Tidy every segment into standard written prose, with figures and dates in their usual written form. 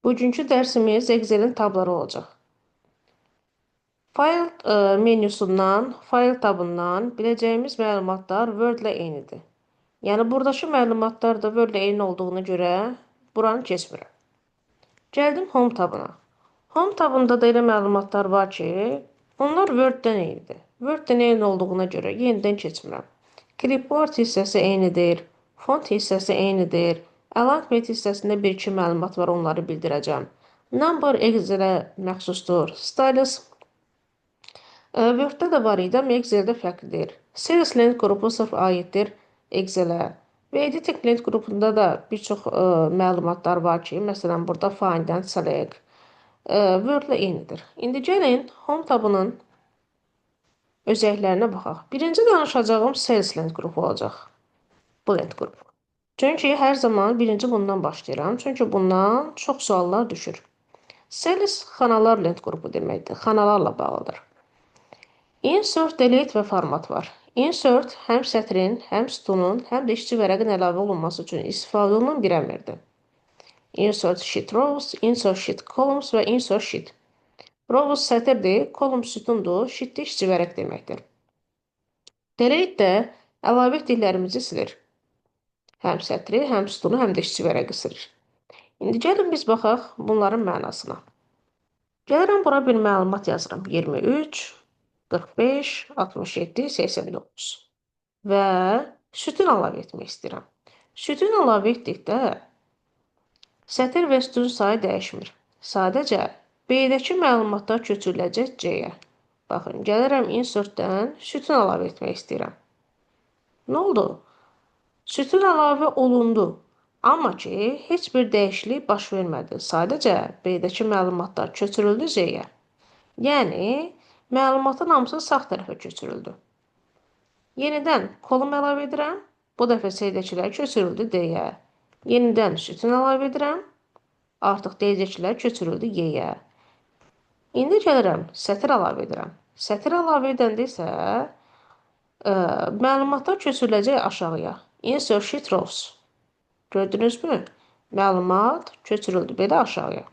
Bugünkü dərsimiz Excelin tabları olacaq. Fayl menyusundan, fayl tabından biləcəyimiz məlumatlar Word ilə eynidir. Yəni buradakı məlumatlar da Word ilə eyni olduğuna görə buranı keçmirəm. Gəldim Home tabına. Home tabında da elə məlumatlar var ki, onlar Word-dən eynidir. Word-dən eyni olduğuna görə yenidən keçmirəm. Clipboard hissəsi eynidir, font hissəsi eynidir. Alignment hissəsində bir-iki məlumat var, onları bildirəcəm. Number Excel-ə məxsusdur. Styles Word-də də var idi, amma Excel-də fərqlidir. Cells Length qrupu sırf aiddir Excel-ə. Və Editing Length qrupunda da bir çox məlumatlar var ki, məsələn, burada Find and Select Word-ilə eynidir. İndi gəlin Home tabının özəlliklərinə baxaq. Birinci danışacağım Cells Length qrupu olacaq. Bu length qrupu. Çünki hər zaman birinci bundan başlayıram. Çünki bundan çox suallar düşür. Cells xanalar length qrupu deməkdir. Xanalarla bağlıdır. Insert, Delete və format var. Insert həm sətrin, həm sütunun, həm də işçi vərəqin əlavə olunması üçün istifadə olunan bir əmrdir. Insert sheet rows, insert sheet columns və insert sheet. Rows sətirdir, column sütundur, sheet də işçi vərəq deməkdir. Delete də əlavə etdiklərimizi silir. Həm sətri, həm sütunu, həm də işçi vərəqi silir. İndi gəlin biz baxaq bunların mənasına. Gəlirəm bura bir məlumat yazıram. 23, 45, 67, 89 və sütun əlavə etmək istəyirəm. Sütun əlavə etdikdə sətir və sütun sayı dəyişmir. Sadəcə B-dəki məlumatlar köçürüləcək C-yə. Baxın, gəlirəm Insert-dən sütun əlavə etmək istəyirəm. Nə oldu? Sütun əlavə olundu. Amma ki, heç bir dəyişiklik baş vermədi. Sadəcə B-dəki məlumatlar köçürüldü C-yə. Yəni, məlumatın hamısı sağ tərəfə köçürüldü. Yenidən column əlavə edirəm. Bu dəfə C-dəkilər köçürüldü D-yə. Yenidən sütun əlavə edirəm. Artıq D-dəkilər köçürüldü Y-yə. İndi gəlirəm, sətir əlavə edirəm. Sətir əlavə edəndə isə məlumatlar köçürüləcək aşağıya. Insert sheet rows. Gördünüzmü? Məlumat köçürüldü belə aşağıya.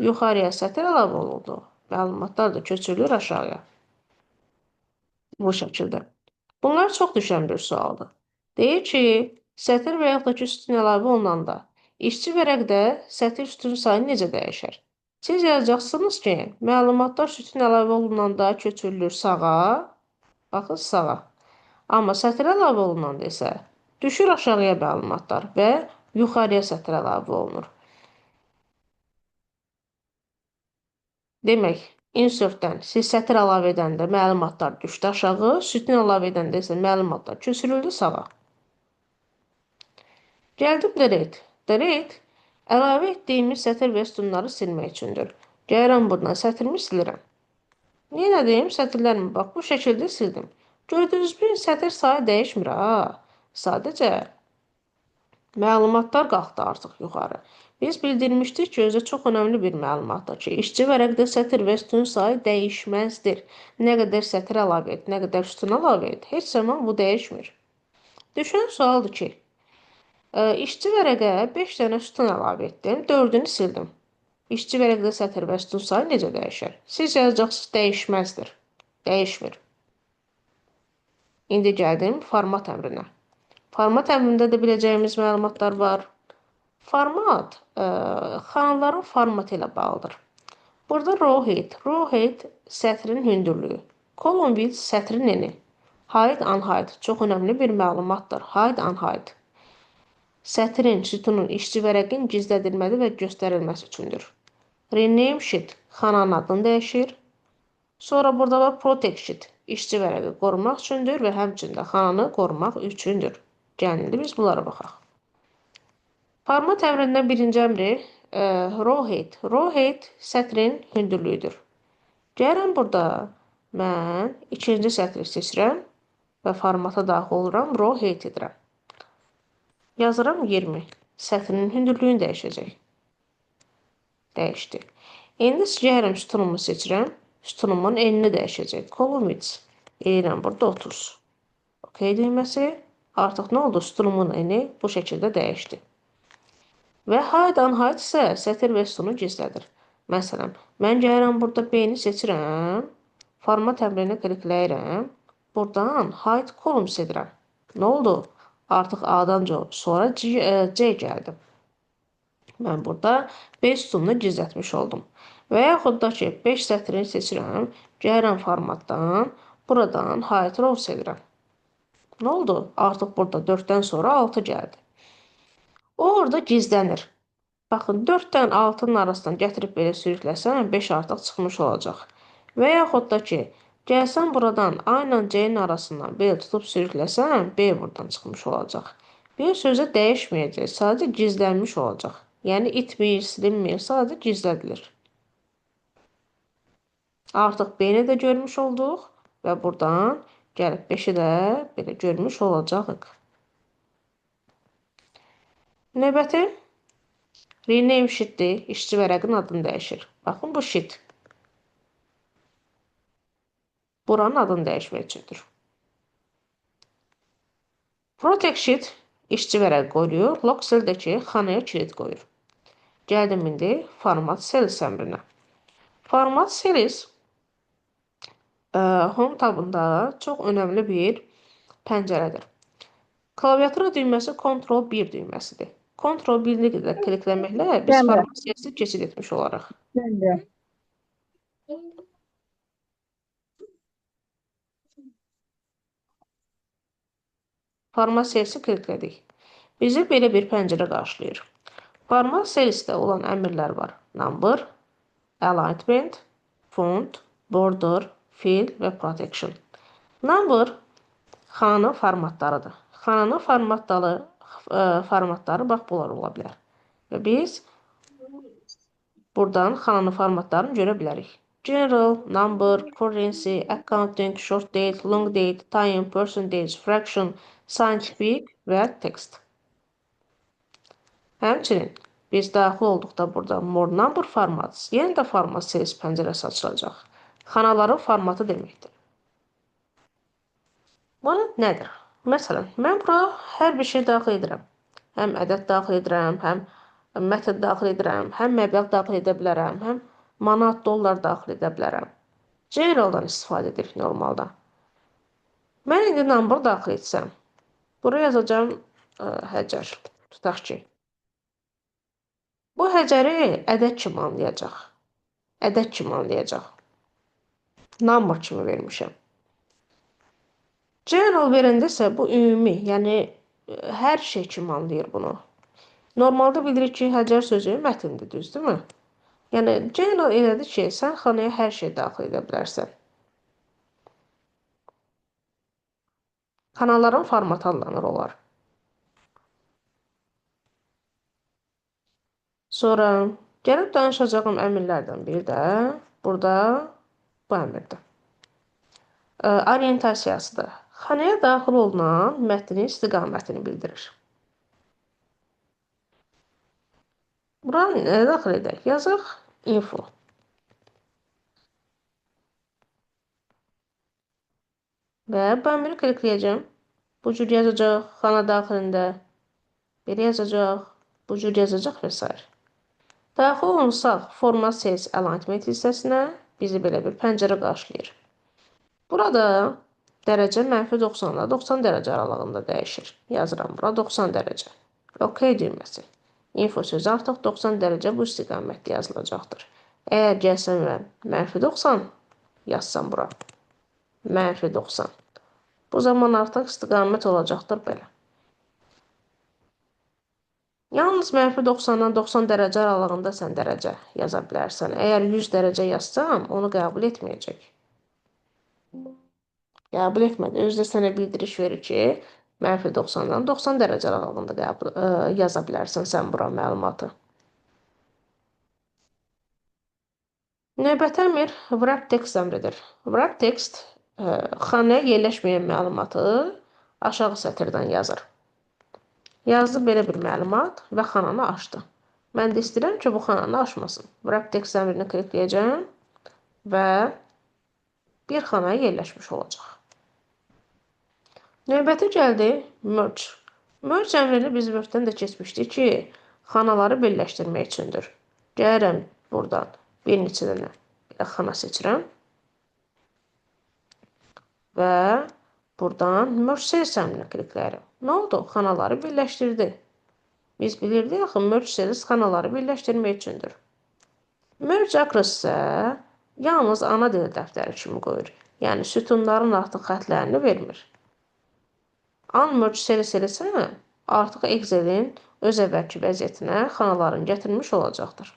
Yuxarıya sətir əlavə olundu. Məlumatlar da köçürülür aşağıya. Bu şəkildə. Bunlar çox düşən bir sualdır. Deyir ki, sətir və yaxud da ki, sütun əlavə olunanda işçi vərəqdə sətir sütun sayı necə dəyişər? Siz yazacaqsınız ki, məlumatlar sütun əlavə olunanda köçürülür sağa, baxın sağa. Amma sətir əlavə olunanda isə düşür aşağıya məlumatlar və yuxarıya sətir əlavə olunur. Demək, insertdən siz sətir əlavə edəndə məlumatlar düşdü aşağı, sütun əlavə edəndə isə məlumatlar köçürüldü sağa. Gəldim delete. Delete əlavə etdiyimiz sətir və sütunları silmək üçündür. Gəlirəm buradan sətirimi silirəm. Yenə deyim, sətirlərimi bax bu şəkildə sildim. Gördüyünüz bir sətir sayı dəyişmir ha. Sadəcə məlumatlar qalxdı artıq yuxarı. Biz bildirmişdik ki, özü çox önəmli bir məlumatdır ki, işçi vərəqdə sətir və sütun sayı dəyişməzdir. Nə qədər sətir əlavə et, nə qədər sütun əlavə et, heç zaman bu dəyişmir. Düşən sualdır ki, işçi vərəqə 5 dənə sütun əlavə etdim, 4-ünü sildim. İşçi vərəqdə sətir və sütun sayı necə dəyişər? Siz yazacaqsınız, dəyişməzdir. Dəyişmir. İndi gəldim format əmrinə. Format əmrində də biləcəyimiz məlumatlar var. Format xanaların formatı ilə bağlıdır. Burada row height, row height sətrin hündürlüyü, column width sətrin eni, hide unhide çox önəmli bir məlumatdır. Hide unhide sətrin, sütunun, işçi vərəqin gizlədilməsi və göstərilməsi üçündür. Rename sheet xananın adını dəyişir. Sonra burada var protect sheet, işçi vərəqi qorumaq üçündür və həmçinin də xananı qorumaq üçündür. Gəlin indi biz bunlara baxaq. Format əmrindən birinci əmri row height. Row height sətrin hündürlüyüdür. Gəlirəm burada mən ikinci sətri seçirəm və formata daxil oluram, row height edirəm. Yazıram 20. Sətrinin hündürlüyünü dəyişəcək. Dəyişdi. İndi gəlirəm sütunumu seçirəm. Sütunumun enini dəyişəcək. Column width edirəm burada 30. OK düyməsi. Artıq nə oldu? Sütunumun eni bu şəkildə dəyişdi. Və hide unhide isə sətir və sütunu gizlədir. Məsələn, mən gəlirəm burada B-ni seçirəm, format əmrini klikləyirəm, buradan hide columns edirəm. Nə oldu? Artıq A-dan sonra C gəldi. Mən burada B sütununu gizlətmiş oldum. Və yaxud da ki, 5 sətrini seçirəm, gəlirəm formatdan, buradan hide rows edirəm. Nə oldu? Artıq burada 4-dən sonra 6 gəldi. O orada gizlənir. Baxın, 4-dən 6-nın arasından gətirib belə sürükləsəm, 5 artıq çıxmış olacaq. Və yaxud da ki, gəlsəm buradan A ilə C-nin arasından belə tutub sürükləsəm, B buradan çıxmış olacaq. Bir sözə dəyişməyəcək, sadəcə gizlənmiş olacaq. Yəni, itmir, silinmir, sadəcə gizlədilir. Artıq B-ni də görmüş olduq və buradan gəlib 5-i də belə görmüş olacağıq. Növbəti rename sheet-dir. İşçi vərəqin adını dəyişir. Baxın, bu sheet. Buranın adını dəyişmək üçündür. Protect sheet işçi vərəqi qoyuyor. Lock cell-dəki xanaya kilit qoyur. Gəldim indi format cells əmrinə. Format cells Home tabında çox önəmli bir pəncərədir. Klaviatura düyməsi Ctrl 1 düyməsidir. Ctrl 1-ni də klikləməklə biz format cells'i keçid etmiş olarıq. Format cells'i kliklədik. Bizi belə bir pəncərə qarşılayır. Format cells'də olan əmrlər var. Number, Alignment, Font, Border, Fill və Protection. Number xananın formatlarıdır. Xananın formatları bax bunlar ola bilər. Və biz buradan xananın formatlarını görə bilərik. General, Number, Currency, Accounting, Short Date, Long Date, Time, Percentage, Fraction, Scientific və Text. Həmçinin biz daxil olduqda burada More Number Formats, yenə də Format Cells pəncərəsi açılacaq. Xanaların formatı deməkdir. Bu nədir? Məsələn, mən bura hər bir şey daxil edirəm. Həm ədəd daxil edirəm, həm mətn daxil edirəm, həm məbləğ daxil edə bilərəm, həm manat, dollar daxil edə bilərəm. Generaldan istifadə edirik normalda. Mən indi number daxil etsəm, buraya yazacağam həcər, tutaq ki. Bu həcəri ədəd kimi anlayacaq. Ədəd kimi anlayacaq. Number kimi vermişəm. General verəndə isə bu ümumi, yəni hər şey kimi anlayır bunu. Normalda bilirik ki, həcər sözü mətindir, düzdürmü? Yəni, general elədir ki, sən xanaya hər şey daxil edə bilərsən. Xanaların formatı adlanır onlar. Sonra gəlib danışacağım əmrlərdən biri də burada bu əmrdir. Orientasiyasıdır. Xanaya daxil olunan mətnin istiqamətini bildirir. Bura nə daxil edək? Yazaq info. Və bu əmri klikləyəcəm. Bu cür yazacaq xana daxilində. Belə yazacaq, bu cür yazacaq və s. Daxil olunsaq format cells alignment hissəsinə bizi belə bir pəncərə qarşılayır. Burada dərəcə mənfi 90 ilə 90 dərəcə aralığında dəyişir. Yazıram bura 90 dərəcə. OK düyməsi. Info sözü artıq 90 dərəcə bu istiqamətdə yazılacaqdır. Əgər gəlsəm və mənfi 90 yazsam bura. Mənfi 90. Bu zaman artıq istiqamət olacaqdır belə. Yalnız mənfi 90-dan 90 dərəcə aralığında sən dərəcə yaza bilərsən. Əgər 100 dərəcə yazsam, onu qəbul etməyəcək. Qəbul etmədi. Özü də sənə bildiriş verir ki, mənfi 90-dan 90 dərəcə aralığında yaza bilərsən sən bura məlumatı. Növbəti əmr wrap text əmridir. Wrap text xanaya yerləşməyən məlumatı aşağı sətirdən yazır. Yazdı belə bir məlumat və xananı açdı. Mən də istəyirəm ki, bu xananı açmasın. Wrap text əmrini klikləyəcəm və bir xanaya yerləşmiş olacaq. Növbəti gəldi merge. Merge əmrini biz Word-dən də keçmişdik ki, Xanaları birləşdirmək üçündür. Gəlirəm buradan bir neçə dənə belə xana seçirəm. Və buradan Merge Cells əmrini klikləyirəm. Nə oldu? Xanaları birləşdirdi. Biz bilirdik axı Merge Cells xanaları birləşdirmək üçündür. Merge Across isə yalnız ana dil dəftəri kimi qoyur. Yəni sütunların artıq xətlərini vermir. Unmerge Cells isə artıq Excelin öz əvvəlki vəziyyətinə xanaların gətirilmiş olacaqdır.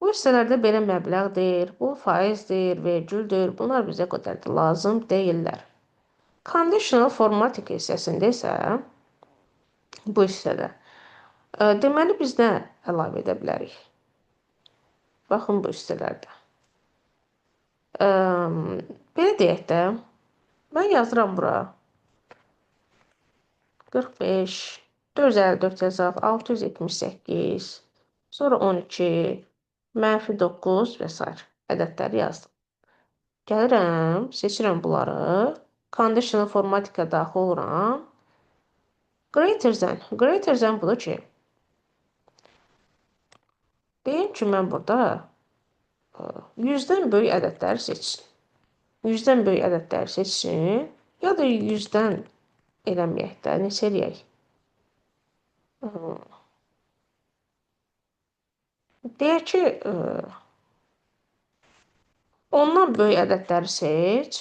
Bu hissələrdə belə məbləğdir, bu faizdir, vergüldür. Bunlar bizə qədər də lazım deyillər. Conditional Formatting hissəsində isə bu hissədə deməli biz nə əlavə edə bilərik? Baxın bu hissələrdə. Belə deyək də, mən yazıram bura 45, 454 yazaq, 678, sonra 12, mənfi 9 və s. ədədləri yazdım. Gəlirəm, seçirəm bunları. Conditional Formattingə daxil oluram. Greater than. Greater than budur ki, deyim ki, mən burada 100-dən böyük ədədləri seçsin. 100-dən böyük ədədləri seçsin. Ya da 100-dən eləməyək də, neçə eləyək? Deyək ki, ondan böyük ədədləri seç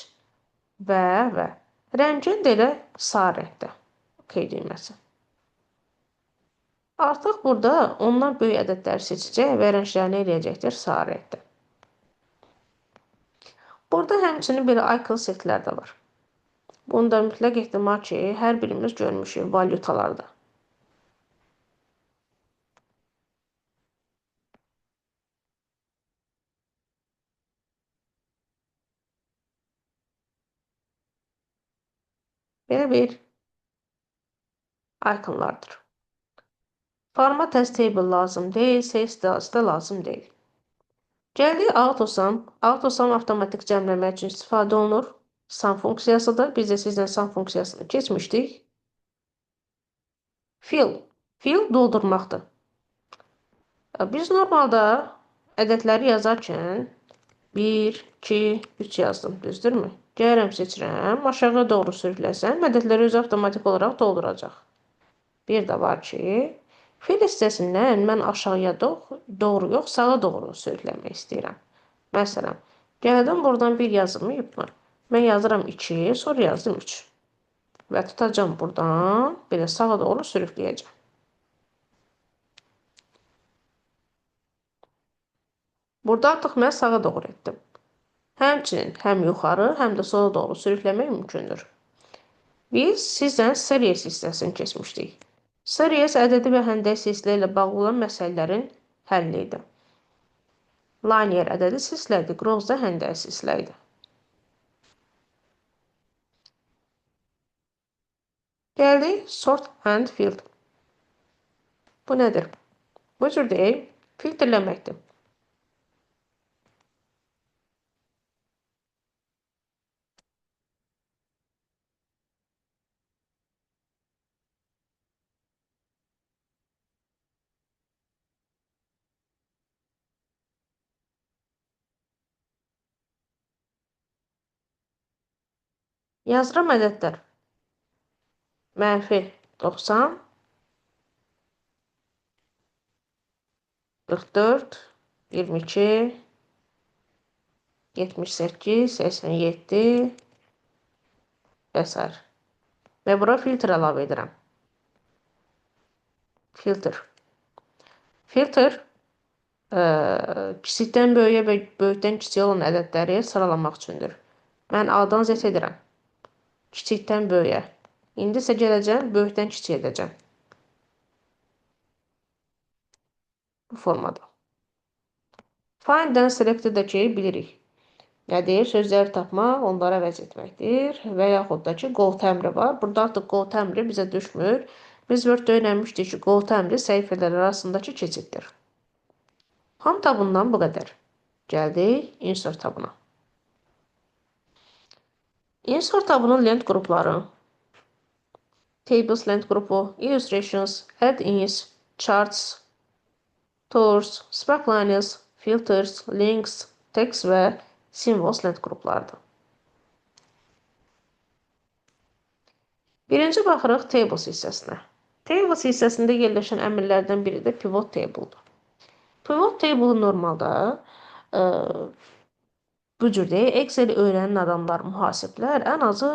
və rəngin də elə sarı rəngdə. OK düyməsi. Artıq burada ondan böyük ədədləri seçəcək və rənglərini eləyəcəkdir sarı rəngdə. Burada həmçinin belə icon setlər də var. Bunu da mütləq ehtimal ki, hər birimiz görmüşük valyutalarda. Belə bir iconlardır. Format as table lazım deyil, sales də lazım deyil. Gəldik AutoSum. AutoSum avtomatik cəmləmək üçün istifadə olunur. Sum funksiyasıdır. Biz də sizlə sum funksiyasını keçmişdik. Fill. Fill doldurmaqdır. Biz normalda ədədləri yazarkən 1, 2, 3 yazdım. Düzdürmü? Gəlirəm, seçirəm. Aşağı doğru sürükləsəm, ədədləri özü avtomatik olaraq dolduracaq. Bir də var ki, fill hissəsindən mən aşağıya doğru yox, sağa doğru sürükləmək istəyirəm. Məsələn, gəldim buradan bir yazılmayıbmı? Mən yazıram 2, sonra yazdım 3. Və tutacağım buradan, belə sağa doğru sürükləyəcəm. Burada artıq mən sağa doğru etdim. Həmçinin həm yuxarı, həm də sola doğru sürükləmək mümkündür. Biz sizdən Series hissəsini keçmişdik. Series ədədi və həndəsi hissə ilə bağlı olan məsələlərin həlli idi. Linear ədədi silsilə idi, Gross da həndəsi silsilə idi. Gəldik Sort and Filter. Bu nədir? Bu cür deyək, filtrləməkdir. Yazıram ədədlər. Mənfi 90, 44, 22, 78, 87 və s. Və bura filtr əlavə edirəm. Filtr. Filtr kiçikdən böyüyə və böyükdən kiçiyə olan ədədləri sıralamaq üçündür. Mən A-dan Z edirəm. Kiçikdən böyüyə. İndi isə gələcəm, böyükdən kiçiyə edəcəm. Bu formada. Find and Select'dəki bilirik. Nə deyir? Sözləri tapmaq, onları əvəz etməkdir. Və yaxud da ki, go to əmri var. Burada artıq go to əmri bizə düşmür. Biz Word-də öyrənmişdik ki, go to əmri səhifələr arasındakı keçiddir. Home tabından bu qədər. Gəldik Insert tabına. Insert tabının lent qrupları. Tables lent qrupu, Illustrations, Add-ins, Charts, Tours, Sparklines, Filters, Links, Text və Symbols lent qruplarıdır. Birinci baxırıq Tables hissəsinə. Tables hissəsində yerləşən əmrlərdən biri də Pivot Table'dır. Pivot Table normalda bu cür deyək, Excel-i öyrənən adamlar, mühasiblər ən azı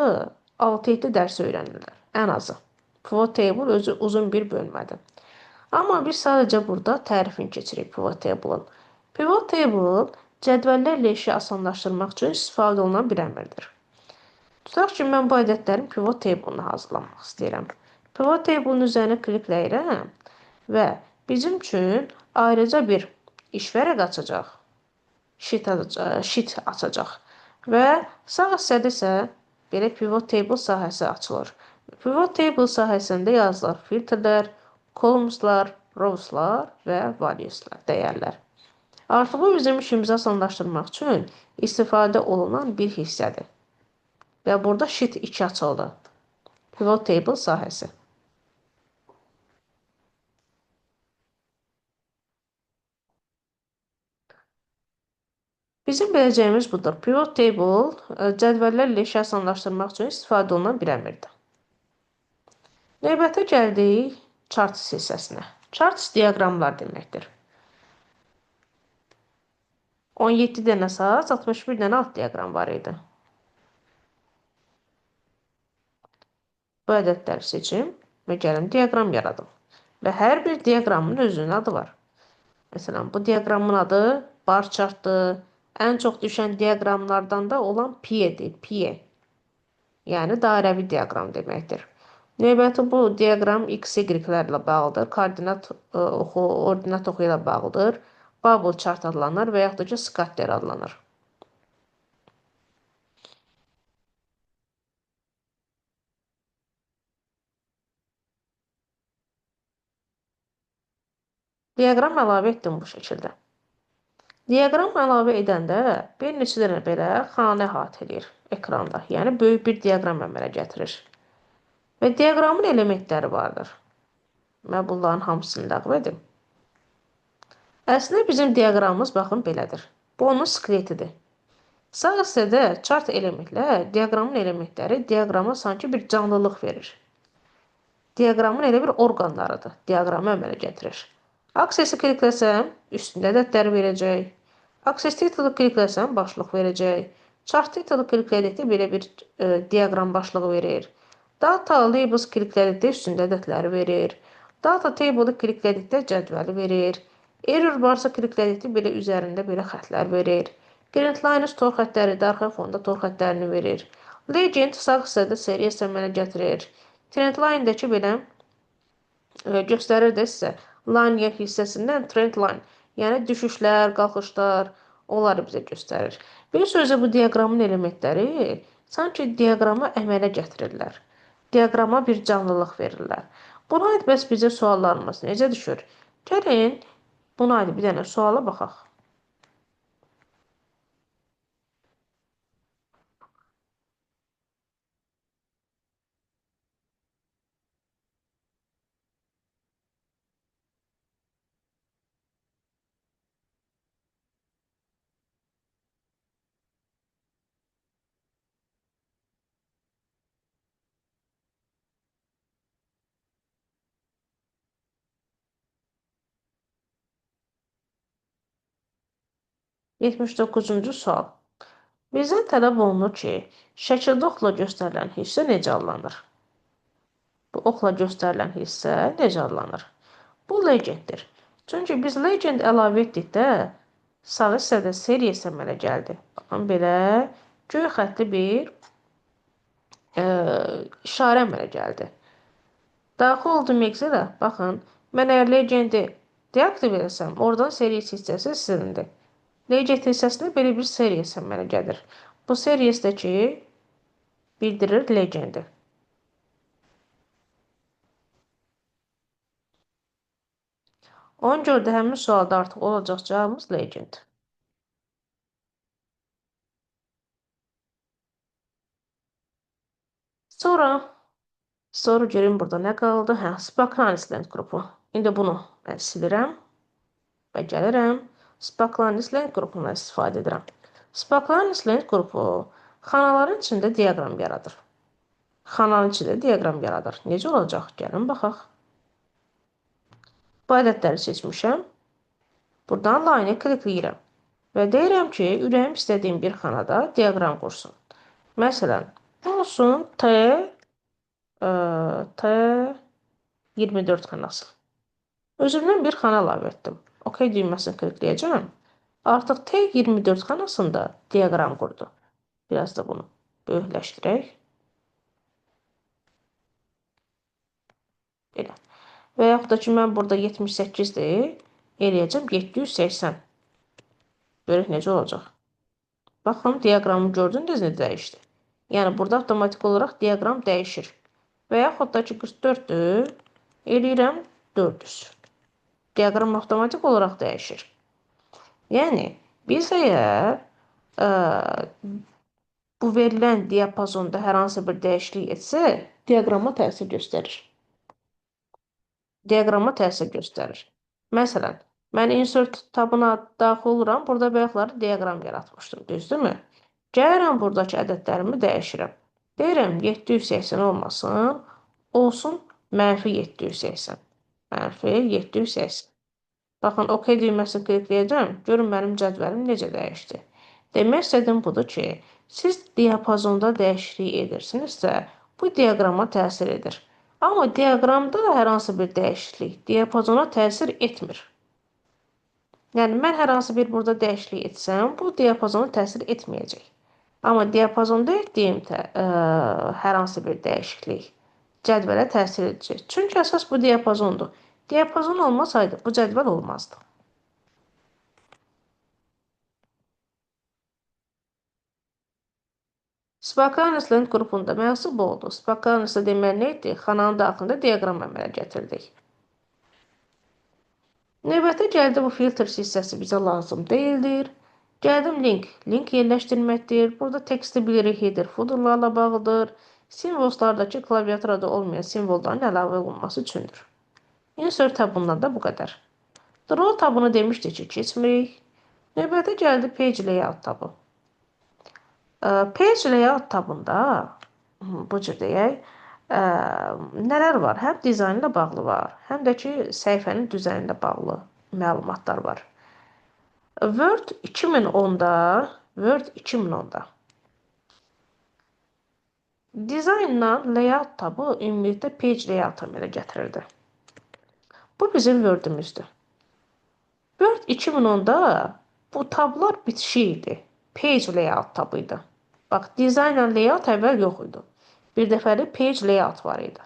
6-7 dərs öyrənirlər. Ən azı. Pivot Table özü uzun bir bölmədir. Amma biz sadəcə burada tərifini keçirik Pivot Table-ın. Pivot Table cədvəllərlə işi asanlaşdırmaq üçün istifadə olunan bir əmrdir. Tutaq ki, mən bu ədədlərin Pivot Table-ını hazırlamaq istəyirəm. Pivot Table-ın üzərinə klikləyirəm və bizim üçün ayrıca bir iş vərəq açacaq. Sheet açacaq. Və sağ hissədə isə belə Pivot Table sahəsi açılır. Pivot Table sahəsində yazılır filtrlər, columnslar, rowslar və valueslar, dəyərlər. Artıq bu bizim işimizi asanlaşdırmaq üçün istifadə olunan bir hissədir. Və burada Sheet 2 açıldı. Pivot Table sahəsi. Bizim biləcəyimiz budur. Pivot Table cədvəllərlə işi asanlaşdırmaq üçün istifadə olunan bir əmrdir. Növbətə gəldik Charts hissəsinə. Charts diaqramlar deməkdir. 17 dənə saz, 61 dənə alt diaqram var idi. Bu ədədləri seçim və gəlim diaqram yaradım. Və hər bir diaqramın özünün adı var. Məsələn, bu diaqramın adı bar chartdır. Ən çox düşən diaqramlardan da olan Pie-dir. Pie. Yəni dairəvi diaqram deməkdir. Növbəti bu diaqram X, Y-lərlə bağlıdır. Koordinat oxu, ordinat oxu ilə bağlıdır. Bubble chart adlanır və yaxud da ki, scatter adlanır. Diaqram əlavə etdim bu şəkildə. Diaqram əlavə edəndə bir neçə dənə belə xanə əhatə edir ekranda. Yəni, böyük bir diaqram əmələ gətirir. Və diaqramın elementləri vardır. Mən bunların hamısını ləğv edim. Əslində, bizim diaqramımız, baxın, belədir. Bu, onun skeletidir. Sağ hissədə chart elementlər, diaqramın elementləri diaqrama sanki bir canlılıq verir. Diaqramın elə bir orqanlarıdır. Diaqramı əmələ gətirir. Access-i klikləsəm, üstündə ədədlər verəcək. Access title'ı klikləsəm, başlıq verəcək. Chart title'ı kliklədikdə belə bir diaqram başlığı verir. Data labels kliklədikdə üstündə ədədləri verir. Data table'ı kliklədikdə cədvəli verir. Error barsa kliklədikdə belə üzərində belə xətlər verir. Grid lines tor xətləri, arxa fonda tor xətlərini verir. Legend sağ hissədə series əmələ gətirir. Trend line-dəki belə göstərir də sizə linear hissəsindən trend line, yəni düşüşlər, qalxışlar, onları bizə göstərir. Bir sözlə bu diaqramın elementləri sanki diaqramı əmələ gətirirlər. Diaqrama bir canlılıq verirlər. Buna aid bəs bizə suallarımız necə düşür? Gəlin, buna aid bir dənə suala baxaq. 79-cu sual. Bizdən tələb olunur ki, şəkildə oxla göstərilən hissə necə adlanır? Bu oxla göstərilən hissə necə adlanır? Bu legenddir. Çünki biz legend əlavə etdikdə sağ hissədə series əmələ gəldi. Baxın, belə göy xətli bir işarə əmələ gəldi. Daxil oldum Excel-ə. Baxın, mən əgər legendi deaktiv eləsəm, oradan series hissəsi silindi. Legend hissəsində belə bir series əmələ gəlir. Bu seriesdəki bildirir legendi. Ona görə də həmin sualda artıq olacaq cavabımız legend. Sonra Sonra görüm burada nə qaldı? Hə, Spacklines lent qrupu. İndi bunu mən silirəm və gəlirəm. Spacklines lent qrupundan istifadə edirəm. Spacklines lent qrupu xanaların içində diaqram yaradır. Xananın içində diaqram yaradır. Necə olacaq? Gəlin baxaq. Bu ədədləri seçmişəm. Buradan line-ı klikləyirəm. Və deyirəm ki, ürəyim istədiyim bir xanada diaqram qursun. Məsələn, bu olsun T24 xanası. Özümdən bir xana əlavə etdim. OK düyməsini klikləyəcəm. Artıq T24 xanasında diaqram qurdu. Biraz da bunu böyükləşdirək. Belə. Və yaxud da ki, mən burada 78-dir, eləyəcəm 780. Görək necə olacaq. Baxın, diaqramı gördünüz necə dəyişdi. Yəni, burada avtomatik olaraq diaqram dəyişir. Və yaxud da ki, 44-dür, eləyirəm 400. Diaqram avtomatik olaraq dəyişir. Yəni, biz əgər bu verilən diapazonda hər hansı bir dəyişiklik etsə, diaqrama təsir göstərir. Diaqrama təsir göstərir. Məsələn, mən insert tabına daxil oluram. Burada bayaqları diaqram yaratmışdım, düzdürmü? Gəlirəm buradakı ədədlərimi dəyişirəm. Deyirəm 780 olmasın, olsun mənfi 780. Mənfi 780. Baxın, OK düyməsini klikləyəcəm. Görün mənim cədvəlim necə dəyişdi. Demək istədiyim budur ki, siz diapazonda dəyişiklik edirsinizsə, bu diaqrama təsir edir. Amma diaqramda da hər hansı bir dəyişiklik diapazona təsir etmir. Yəni, mən hər hansı bir burada dəyişiklik etsəm, bu diapazona təsir etməyəcək. Amma diapazonda etdiyim hər hansı bir dəyişiklik cədvələ təsir edəcək. Çünki əsas bu diapazondur. Diapazon olmasaydı bu cədvəl olmazdı. Spacklines lent qrupunda mövzu bu oldu. Spacklines demək nə etdik? Xananın daxilində diaqram əmələ gətirdik. Növbəti gəldi bu filter hissəsi bizə lazım deyildir. Gəldim link. Link yerləşdirməkdir. Burada teksti bilirik, header, footerlarla bağlıdır. Simvolslardakı klaviaturada olmayan simvolların əlavə olunması üçündür. Insert tabından da bu qədər. Draw tabını demişdik ki, keçmirik. Növbəti gəldi Page Layout tabı. Page Layout tabında, bu cür deyək, nələr var? Həm dizayn ilə bağlı var, həm də ki, səhifənin düzəni ilə bağlı məlumatlar var. Word 2010-da dizaynla Layout tabı ümumiyyətlə Page Layout əmələ gətirirdi. Bu bizim Word-ümüzdür. Word 2010-da bu tablar bitişik idi. Page Layout tabı idi. Bax, dizaynla Layout əvvəl yox idi. Bir dəfəlik Page Layout var idi.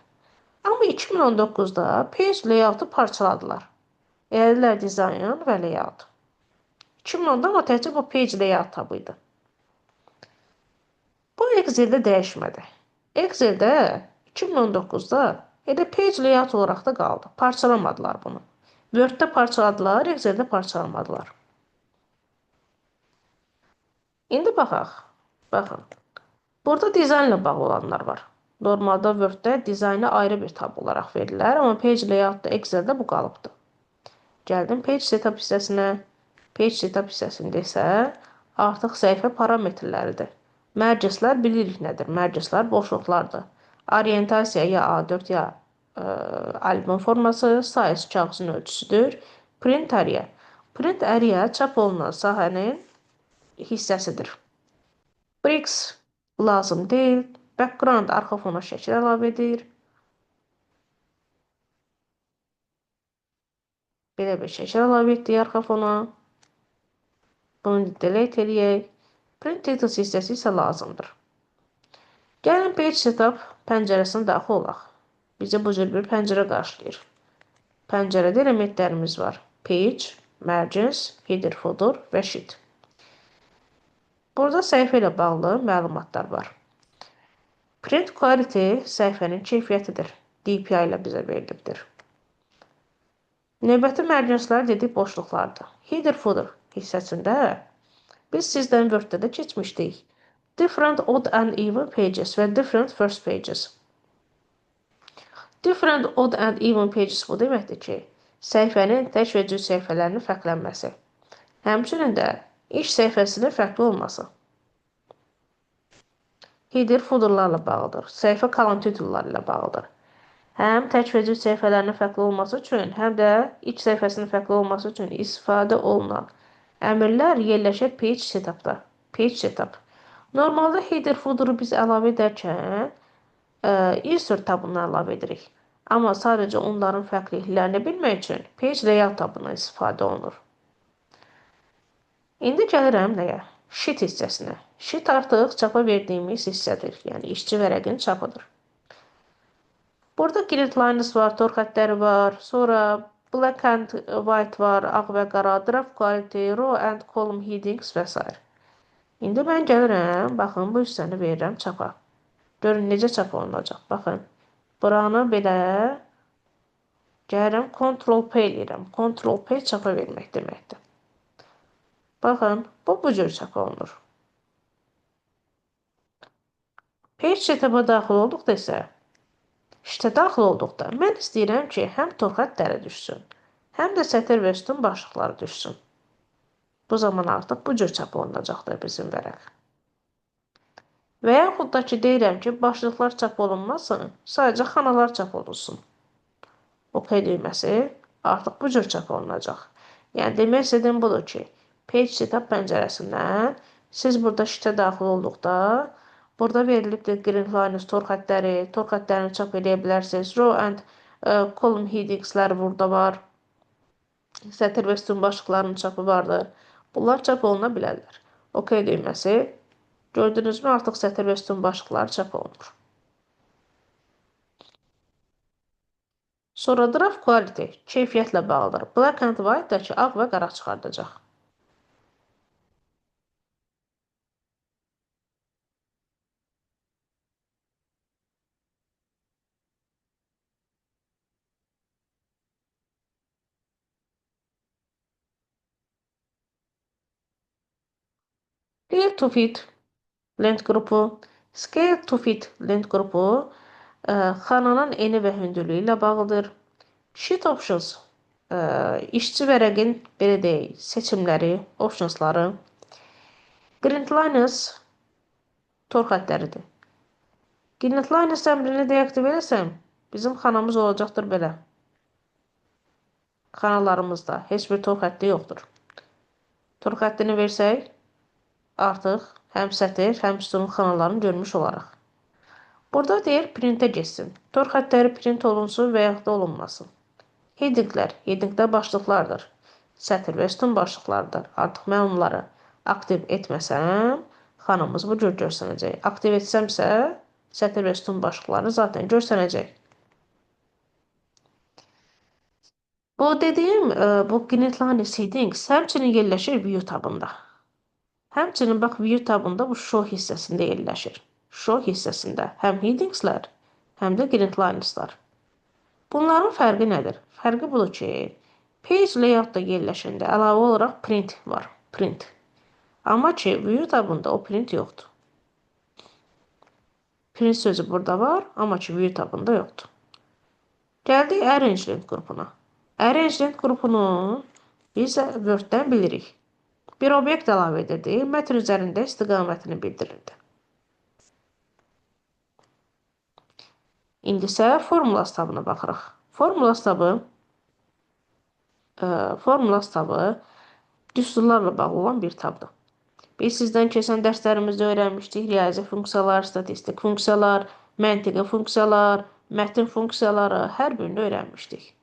Amma 2019-da Page Layout-u parçaladılar. Elədilər dizayn və Layout. 2010-da amma təkcə bu Page Layout tabı idi. Bu Excel-də dəyişmədi. Excel-də 2019-da elə Page Layout olaraq da qaldı. Parçalamadılar bunu. Word-də parçaladılar, Excel-də parçalamadılar. İndi baxaq. Baxın. Burada dizaynla bağlı olanlar var. Normalda Word-də dizayna ayrı bir tab olaraq verirlər, amma Page Layout-da Excel-də bu qalıbdır. Gəldim Page Setup hissəsinə. Page Setup hissəsində isə artıq səhifə parametrləridir. Mərcəslər bilirik nədir? Mərcəslər boşluqlardır. Orientasiya ya A4 ya albom forması, size kağızın ölçüsüdür. Print area. Print area çap olunan sahənin hissəsidir. Breaks lazım deyil. Background arxa fona şəkil əlavə edir. Belə bir şəkil əlavə etdik arxa fona. Bunu delete eləyək. Print titles hissəsi isə lazımdır. Gəlin Page Setup pəncərəsinə daxil olaq. Bizə bu cür bir pəncərə qarşılayır. Pəncərədə elementlərimiz var. Page, Margins, Header, Footer və Sheet. Burada səhifə ilə bağlı məlumatlar var. Print Quality səhifənin keyfiyyətidir. DPI ilə bizə verilibdir. Növbəti marginslər dedik boşluqlardır. Header, Footer hissəsində biz sizdən Word-də də keçmişdik. Different odd and even pages və different first pages. Different odd and even pages bu deməkdir ki, səhifənin tək və cüt səhifələrinin fərqlənməsi. Həmçinin də iş səhifəsinin fərqli olması. Header footerlarla bağlıdır. Səhifə column title'lar ilə bağlıdır. Həm tək və cüt səhifələrinin fərqli olması üçün, həm də iç səhifəsinin fərqli olması üçün istifadə olunan əmrlər yerləşir page setup'da. Page setup. Normalda header footer'ı biz əlavə edərkən insert tabından əlavə edirik. Amma sadəcə onların fərqliliklərini bilmək üçün page layout tabından istifadə olunur. İndi gəlirəm nəyə? Sheet hissəsinə. Sheet artıq çapa verdiyimiz hissədir. Yəni işçi vərəqin çapıdır. Burada grid lines var, tor xəttləri var. Sonra black and white var, ağ və qara, draft quality, row and column headings və s. İndi mən gəlirəm, baxın, bu hissəni verirəm çapa. Görün necə çap olunacaq. Baxın, buranı belə gəlirəm, Ctrl P eləyirəm. Ctrl P çapa vermək deməkdir. Baxın, bu cür çap olunur. Page setup'a daxil olduqda isə, işdə daxil olduqda mən istəyirəm ki, həm tor xəttləri düşsün, həm də sətir və sütun başlıqları düşsün. Bu zaman artıq bu cür çap olunacaqdır bizim vərəq. Və yaxud da ki, deyirəm ki, başlıqlar çap olunmasın, sadəcə xanalar çap olunsun. OK düyməsi artıq bu cür çap olunacaq. Yəni, demək istədiyim budur ki, Page Setup pəncərəsindən siz burada sheetə daxil olduqda, burada verilibdir grid lines, tor xəttləri, tor xəttlərini çap eləyə bilərsiniz. Row and column headingslər burada var. Sətir və sütun başlıqlarının çapı vardır. Bunlar çap oluna bilərlər. OK düyməsi. Gördünüzmü? Artıq sətir və sütun başlıqları çap olunur. Sonra draft quality keyfiyyətlə bağlıdır. Black and white-dakı ağ və qara çıxardacaq. Scale to fit lent qrupu, Scale to fit lent qrupu xananın eni və hündürlüyü ilə bağlıdır. Sheet options, işçi vərəqin, belə deyək, seçimləri, optionsları. Grid lines tor xəttləridir. Grid lines əmrini deaktiv eləsəm, bizim xanamız olacaqdır belə. Xanalarımızda heç bir tor xətti yoxdur. Tor xəttini versək, artıq həm sətir, həm sütunun xanalarını görmüş olaraq. Burada deyir, printə getsin. Tor xəttləri print olunsun və yaxud da olunmasın. Headinglər, headinglər başlıqlardır. Sətir və sütun başlıqlarıdır. Artıq mən onları aktiv etməsəm, xanamız bu cür görsənəcək. Aktiv etsəmsə, sətir və sütun başlıqları zaten görsənəcək. Bu dediyim, bu Grid Lines Headings həmçinin yerləşir View tabında. Həmçinin bax View tabında bu Show hissəsində yerləşir. Show hissəsində həm headingslər, həm də Grid Lines'lar. Bunların fərqi nədir? Fərqi budur ki, Page Layout-da yerləşəndə əlavə olaraq print var. Print. Amma ki, View tabında o print yoxdur. Print sözü burada var, amma ki, View tabında yoxdur. Gəldik Arrange Lent qrupuna. Arrange Lent qrupunu biz Word-dən bilirik. Bir obyekt əlavə edirdi, mətn üzərində istiqamətini bildirirdi. İndi isə Formulas tabına baxırıq. Formulas tabı düsturlarla bağlı olan bir tabdır. Biz sizdən keçən dərslərimizdə öyrənmişdik riyazi funksiyalar, statistik funksiyalar, məntiqi funksiyalar, mətin funksiyaları, hər birini öyrənmişdik.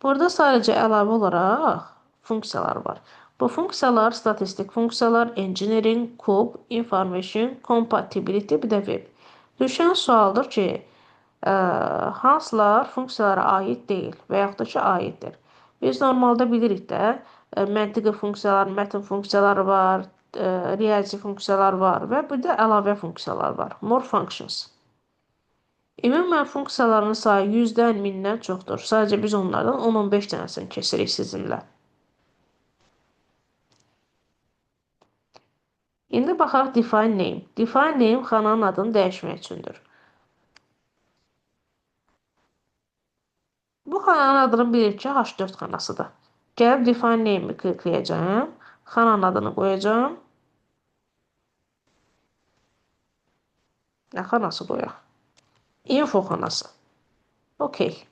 Burada sadəcə əlavə olaraq funksiyalar var. Bu funksiyalar statistik funksiyalar, engineering, kub, information, compatibility, bir də web. Düşən sualdır ki, hansılar funksiyalara aid deyil və yaxud da ki, aiddir. Biz normalda bilirik də, məntiqi funksiyalar, mətn funksiyaları var, riyazi funksiyalar var və bir də əlavə funksiyalar var. More functions. Ümumən funksiyaların sayı 100-dən, 1000-dən çoxdur. Sadəcə biz onlardan 10-15 dənəsini keçirik sizinlə. İndi baxaq define name. Define name xananın adını dəyişmək üçündür. Bu xananın adını bilirik ki, H4 xanasıdır. Gəlib define name-i klikləyəcəm. Xananın adını qoyacağam. Nə xanası qoyaq? Info xanası. Okey.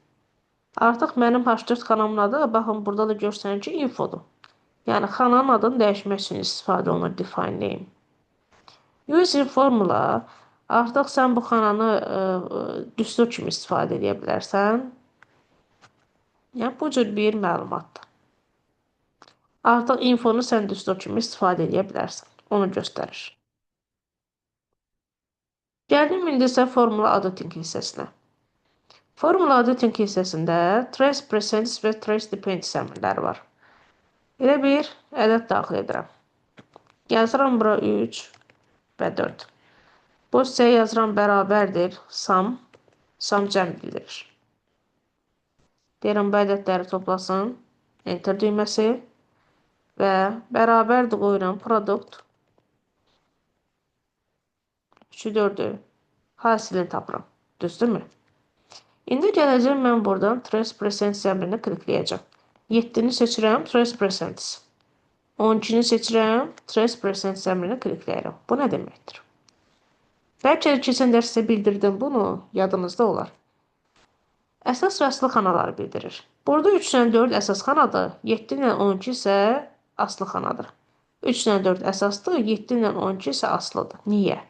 Artıq mənim H4 xanamın adı, baxın burada da görsənir ki, infodur. Yəni, xananın adını dəyişmək üçün istifadə olunur define name. Using formula, artıq sən bu xananı düstur kimi istifadə edə bilərsən. Yəni, bu cür bir məlumatdır. Artıq infonu sən düstur kimi istifadə edə bilərsən. Onu göstərir. Gəldim indi isə formula auditing hissəsinə. Formula auditing hissəsində trace precedence və trace dependence əmrləri var. Elə bir ədəd daxil edirəm. Yazıram bura 3 və 4. Bu hissəyə yazıram bərabərdir sum. Sum cəm bildirir. Deyirəm bu ədədləri toplasın. Enter düyməsi və bərabərdir qoyuram produkt 3-ü 4-ü hasilini tapıram. Düzdürmü? İndi gələcəm mən buradan Trace Precedence əmrini klikləyəcəm. 7-ni seçirəm, Trace Precedence. 12-ni seçirəm, Trace Precedence əmrini klikləyirəm. Bu nə deməkdir? Bəlkə də keçən dərs sizə bildirdim bunu, yadınızda olar. Əsas və asılı xanaları bildirir. Burada 3 ilə 4 əsas xanadır, 7 ilə 12 isə asılı xanadır. 3 ilə 4 əsasdır, 7 ilə 12 isə asılıdır. Niyə?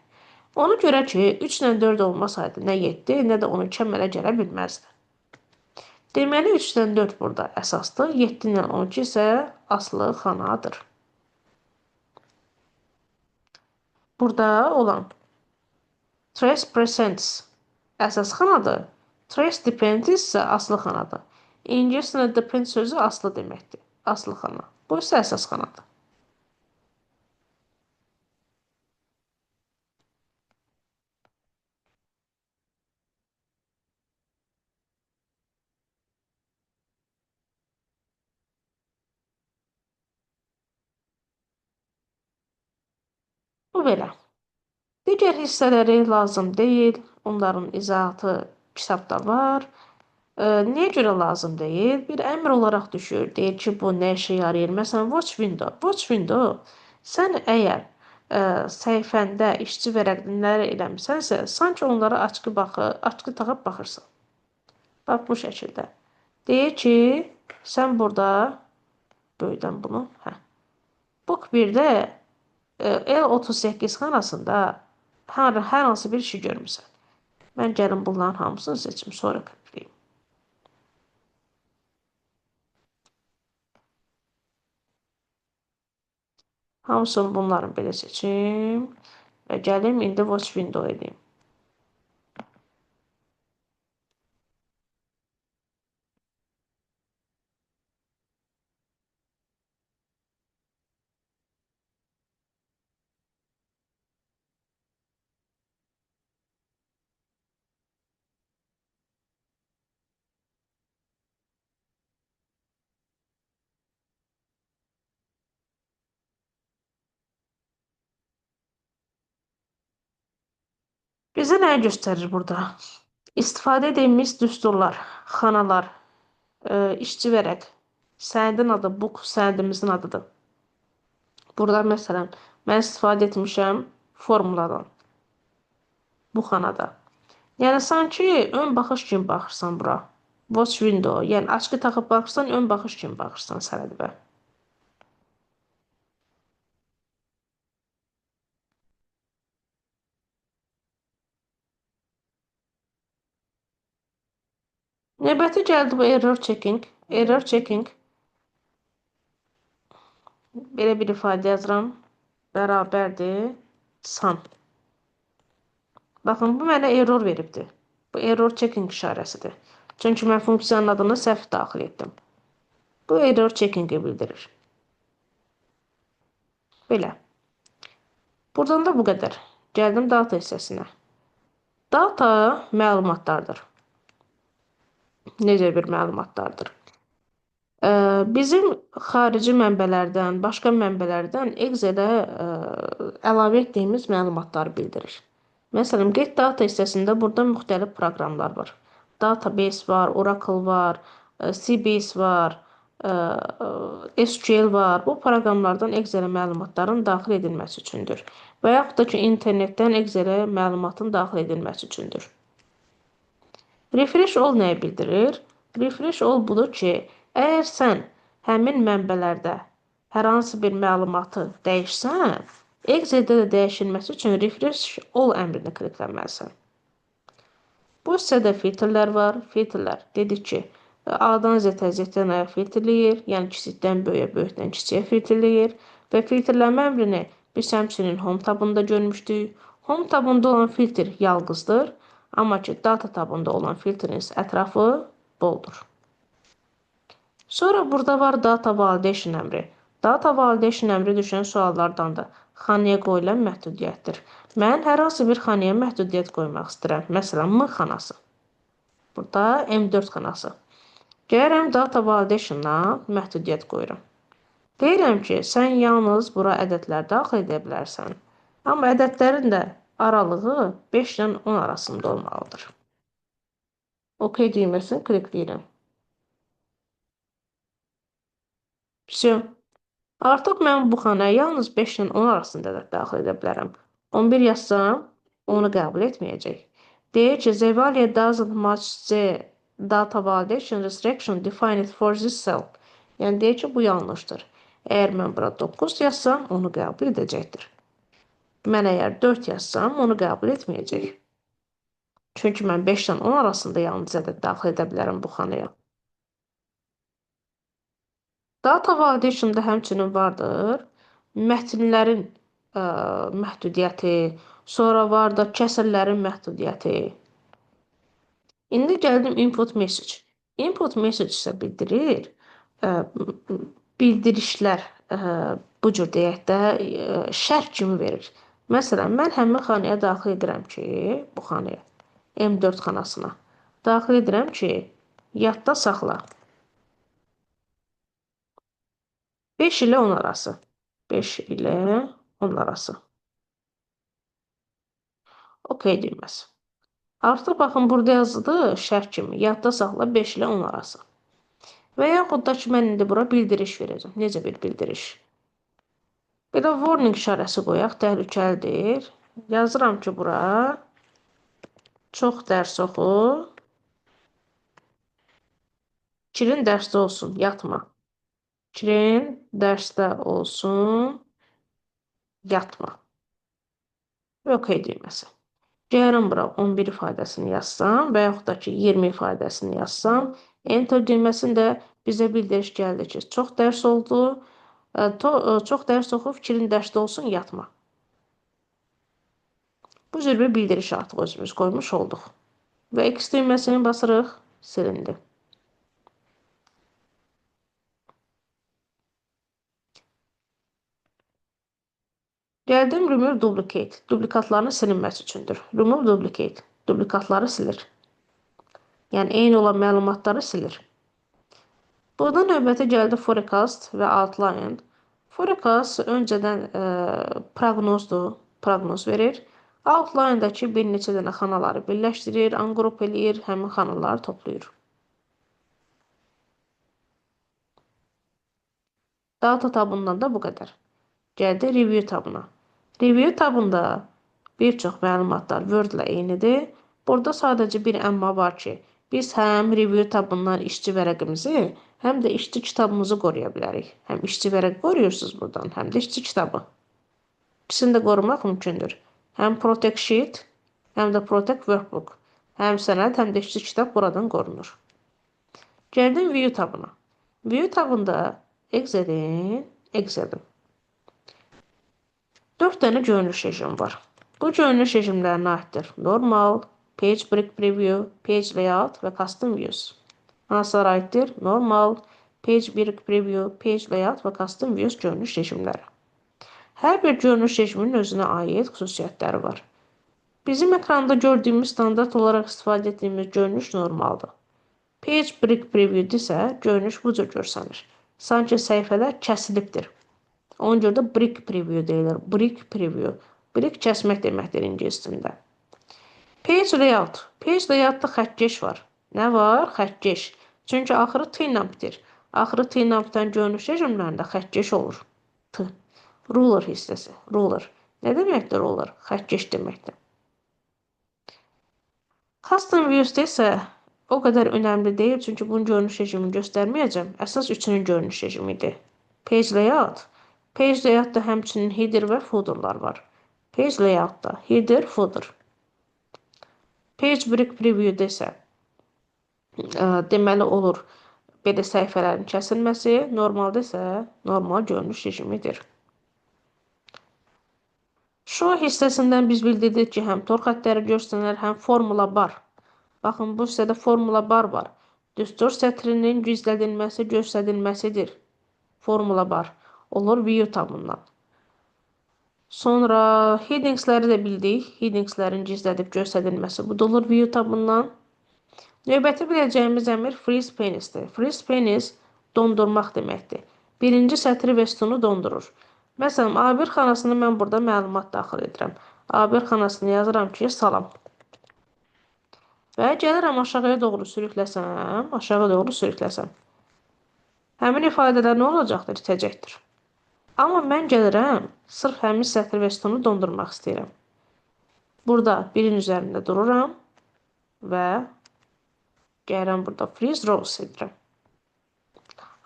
Ona görə ki, 3 ilə 4 olmasaydı nə 7, nə də 12 əmələ gələ bilməzdi. Deməli, 3 ilə 4 burada əsasdır, 7 ilə 12 isə asılı xanadır. Burada olan trace precedence əsas xanadır, trace dependence isə asılı xanadır. İngilis dilində depend sözü asılı deməkdir, asılı xana. Bu isə əsas xanadır. Bu belə. Digər hissələri lazım deyil. Onların izahatı kitabda var. Niyə görə lazım deyil? Bir əmr olaraq düşür. Deyir ki, bu nə işə yarayır? Məsələn, watch window. Watch window, sən əgər səhifəndə işçi vərəqini nələr eləmisənsə, sanki onlara açqı taxıb baxırsan. Bax, bu şəkildə. Deyir ki, sən burada böyüdən bunu. Hə. Book 1-də L38 xanasında hər hansı bir işi görmüsən. Mən gəlin bunların hamısını seçim, sonra klikləyim. Hamısını bunların belə seçim və gəlim indi watch window edeyim. Bizə nəyi göstərir burada? İstifadə edilmiş düsturlar, xanalar, işçi vərəq, sənədin adı, book sənədimizin adıdır. Burada məsələn, mən istifadə etmişəm formuladan bu xanada. Yəni, sanki ön baxış kimi baxırsan bura. Watch window, yəni açqı taxıb baxırsan, ön baxış kimi baxırsan sənədibə. Növbəti gəldi bu error checking. Error checking. Belə bir ifadə yazıram. Bərabərdir san. Baxın, bu mənə error veribdir. Bu error checking işarəsidir. Çünki mən funksiyanın adını səhv daxil etdim. Bu error checkingi bildirir. Belə. Buradan da bu qədər. Gəldim data hissəsinə. Data məlumatlardır. Necə bir məlumatlardır? Bizim xarici mənbələrdən, başqa mənbələrdən Excel-ə əlavə etdiyimiz məlumatları bildirir. Məsələn, Get Data hissəsində burada müxtəlif proqramlar var. Database var, Oracle var, CBase var, SQL var. Bu proqramlardan Excel-ə məlumatların daxil edilməsi üçündür. Və yaxud da ki, internetdən Excel-ə məlumatın daxil edilməsi üçündür. Refresh all nəyi bildirir? Refresh all budur ki, əgər sən həmin mənbələrdə hər hansı bir məlumatı dəyişsən, Excel-də də dəyişilməsi üçün refresh all əmrini klikləməlisən. Bu hissədə filtrlər var. Filtrlər dedik ki, A-dan Z-ə, Z-dən A-ya filtrləyir, yəni kiçikdən böyüyə, böyükdən kiçiyə filtrləyir və filtrlənmə əmrini biz həmçinin Home tabında görmüşdük. Home tabında olan filtr yalqızdır, amma ki, Data tabında olan filtrin isə ətrafı boldur. Sonra burada var Data Validation əmri. Data Validation əmri düşən suallardandır. Xanaya qoyulan məhdudiyyətdir. Mən hər hansı bir xanaya məhdudiyyət qoymaq istəyirəm. Məsələn, M xanası. Burada M4 xanası. Gəlirəm Data Validation-a məhdudiyyət qoyuram. Deyirəm ki, sən yalnız bura ədədlər daxil edə bilərsən. Amma ədədlərin də aralığı 5 ilə 10 arasında olmalıdır. OK düyməsini klikləyirəm. Vse. Artıq mən bu xanaya yalnız 5 ilə 10 arasında ədəd daxil edə bilərəm. 11 yazsam, onu qəbul etməyəcək. Deyir ki, the value doesn't match the data validation restriction defined for this cell. Yəni deyir ki, bu yanlışdır. Əgər mən bura 9 yazsam, onu qəbul edəcəkdir. Mən əgər 4 yazsam, onu qəbul etməyəcək. Çünki mən 5 ilə 10 arasında yalnız ədəd daxil edə bilərəm bu xanaya. Data validation-da həmçinin vardır mətnlərin məhdudiyyəti, sonra vardır kəsrlərin məhdudiyyəti. İndi gəldim input message. Input message isə bildirir, bildirişlər, bu cür deyək də, şərh kimi verir. Məsələn, mən həmin xanaya daxil edirəm ki, bu xanaya, M4 xanasına daxil edirəm ki, yadda saxla. 5 ilə 10 arası. 5 ilə 10 arası. OK düyməsi. Artıq baxın, burada yazılı şərh kimi. Yadda saxla 5 ilə 10 arası. Və yaxud da ki, mən indi bura bildiriş verəcəm. Necə bir bildiriş? Belə warning işarəsi qoyaq, təhlükəlidir. Yazıram ki, bura çox dərs oxu. Fikrin dərsdə olsun, yatma. Fikrin dərsdə olsun, yatma. Və OK düyməsi. Gəlirəm bura 11 ifadəsini yazsam və yaxud da ki 20 ifadəsini yazsam, Enter düyməsində bizə bildiriş gəldi ki, çox dərs oldu, çox dərs oxu, fikrin dərsdə olsun, yatma. Bu cür bir bildiriş artıq özümüz qoymuş olduq. Və X düyməsini basırıq, silindi. Gəldim Remove Duplicate. Duplikatların silinməsi üçündür. Remove Duplicate. Duplikatları silir. Yəni, eyni olan məlumatları silir. Burada növbəti gəldi Forecast və Outline. Forecast öncədən proqnozdur, proqnoz verir. Outline-dakı bir neçə dənə xanaları birləşdirir, ungroup eləyir, həmin xanaları toplayır. Data tabından da bu qədər. Gəldi Review tabına. Review tabında bir çox məlumatlar Word ilə eynidir. Burada sadəcə bir əmma var ki, biz həm Review tabından işçi vərəqimizi, həm də işçi kitabımızı qoruya bilərik. Həm işçi vərəqi qoruyursunuz buradan, həm də işçi kitabı. İkisini də qorumaq mümkündür. Həm Protect Sheet, həm də Protect Workbook. Həm sənəd, həm də işçi kitab buradan qorunur. Gəldim View tabına. View tabında Excel'in. 4 dənə görünüş rejimi var. Bu görünüş rejimlərinə aiddir. Normal, Page Break Preview, Page Layout və Custom Views. Hansılara aiddir? Normal, Page Break Preview, Page Layout və Custom Views görünüş rejimləri. Hər bir görünüş rejiminin özünə aid xüsusiyyətləri var. Bizim ekranda gördüyümüz standart olaraq istifadə etdiyimiz görünüş normaldır. Page Break Preview isə görünüş bu cür görsənir. Sanki səhifələr kəsilibdir. Ona görə də Break Preview deyilir. Break Preview. Break kəsmək deməkdir ingilis dilində. Page Layout. Page Layoutda xəttkeş var. Nə var? Xəttkeş. Çünki axırı T ilə bitir. Axırı T ilə bitən görünüş rejimlərində xəttkeş olur. T. Ruler hissəsi. Ruler. Nə deməkdir ruler? Xəttkeş deməkdir. Custom Views-da isə o qədər önəmli deyil, çünki bunun görünüş rejimini göstərməyəcəm. Əsas üçünün görünüş rejimi idi. Page Layout. Page Layout-da həmçinin header və footerlar var. Page Layout-da header, footer. Page Break Preview-da isə deməli olur belə səhifələrin kəsilməsi, normalda isə normal görünüş rejimidir. Show hissəsindən biz bildirdik ki, həm tor xəttləri göstərilər, həm formula bar. Baxın, bu hissədə formula bar var. Düstur sətrinin gizlədilməsi, göstərilməsidir. Formula bar. Olur View tabından. Sonra headingsləri də bildik. Headingslərin gizlədib göstərilməsi. Bu da olur View tabından. Növbəti biləcəyimiz əmr Freeze Panes'dir. Freeze Panes dondurmaq deməkdir. Birinci sətri və sütunu dondurur. Məsələn, A1 xanasına mən burada məlumat daxil edirəm. A1 xanasına yazıram ki, salam. Və gəlirəm aşağıya doğru sürükləsəm, aşağı doğru sürükləsəm. Həmin ifadələr nə olacaqdır? İtəcəkdir. Amma mən gəlirəm, sırf həmin sətri və sütunu dondurmaq istəyirəm. Burada birin üzərində dururam və gəlirəm burada Freeze Rows edirəm.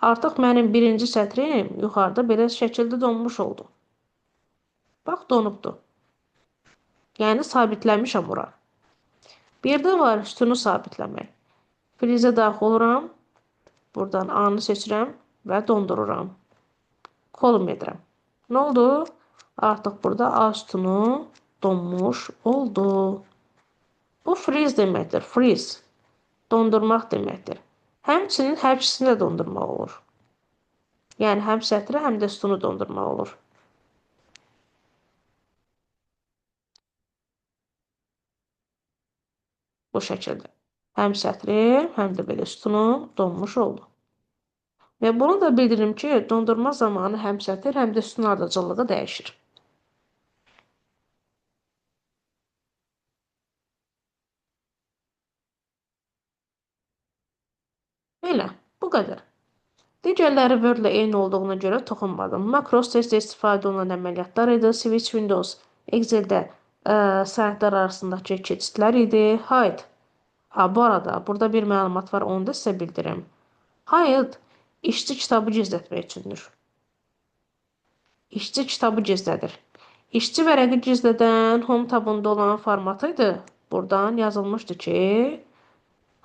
Artıq mənim birinci sətrim yuxarıda belə şəkildə donmuş oldu. Bax, donubdur. Yəni, sabitləmişəm ora. Bir də var sütunu sabitləmək. Freeze-ə daxil oluram. Buradan A-nı seçirəm və dondururam. Column edirəm. Nə oldu? Artıq burada A sütunu donmuş oldu. Bu freeze deməkdir. Freeze. Dondurmaq deməkdir. Həmçinin hər ikisini də dondurmaq olur. Yəni, həm sətri, həm də sütunu dondurmaq olur. Bu şəkildə. Həm sətrim, həm də belə sütunum donmuş oldu. Və bunu da bildirim ki, dondurma zamanı həm sətir, həm də sütun ardıcıllığı dəyişir. Belə, bu qədər. Digərləri Word-lə eyni olduğuna görə toxunmadım. Makros tez-tez istifadə olunan əməliyyatlar idi. Switch Windows, Excel-də sənədlər arasındakı keçidlər idi. Hide. Ha, bu arada, burada bir məlumat var, onu da sizə bildirim. Hide, işçi kitabı gizlətmək üçündür. İşçi kitabı gizlədir. İşçi vərəqi gizlədən Home tabında olan formatı idi. Buradan yazılmışdı ki,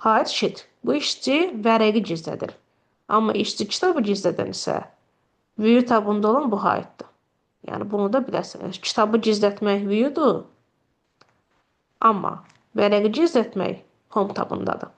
Hide sheet. Bu işçi vərəqi gizlədir. Amma işçi kitabı gizlədən isə View tabında olan bu hide'dır. Yəni, bunu da biləsiniz. Kitabı gizlətmək View'dur. Amma vərəqi gizlətmək Home tabındadır.